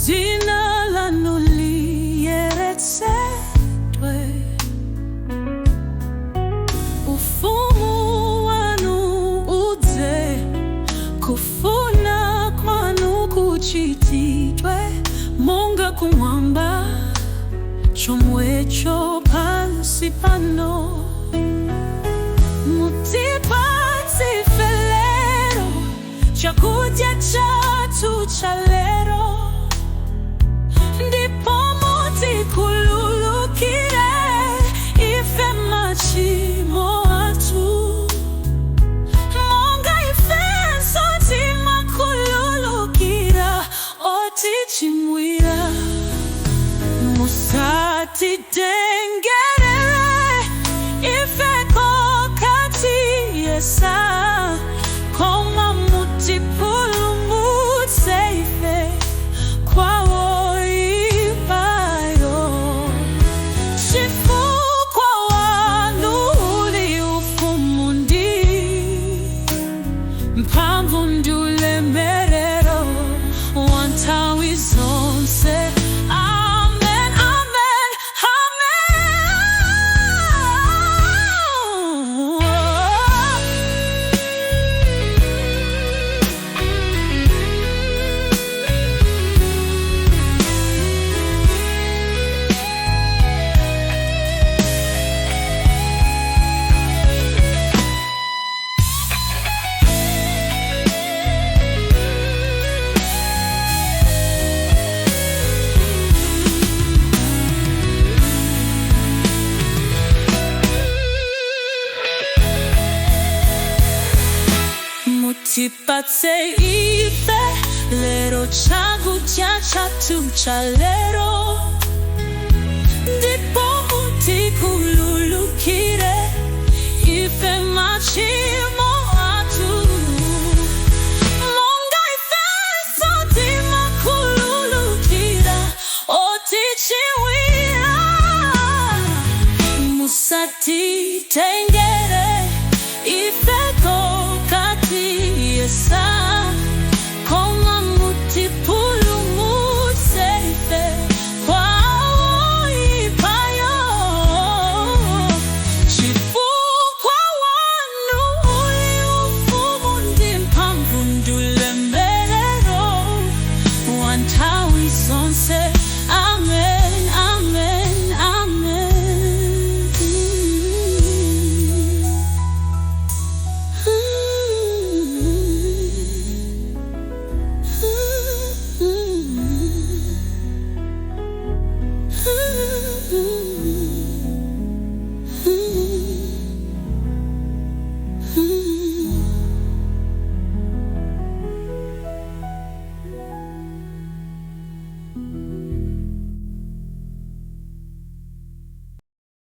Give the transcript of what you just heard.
Dzina lanu liyeretsedwe, ufumu wanu udze, kufuna kwanu kuchitidwe, monga kumwamba chomwecho pansi pano. Mutipatse ife lero chakudya chathu cha lero, ndipo mutikhululukire ife machimo athu, monga ifenso timakhululukira otichimwira. Musatitengere ife kokatiyesa, koma mutipulumutse ife kwa woipayo, chifukwa wanu uli ufumu ndi mphamvu ndi ulemerero wa nthawi zonse. Amen, amen, amen. Mutipatse ife lero chakudya chathu cha lero, ndipo mutikhululukire ife machimo.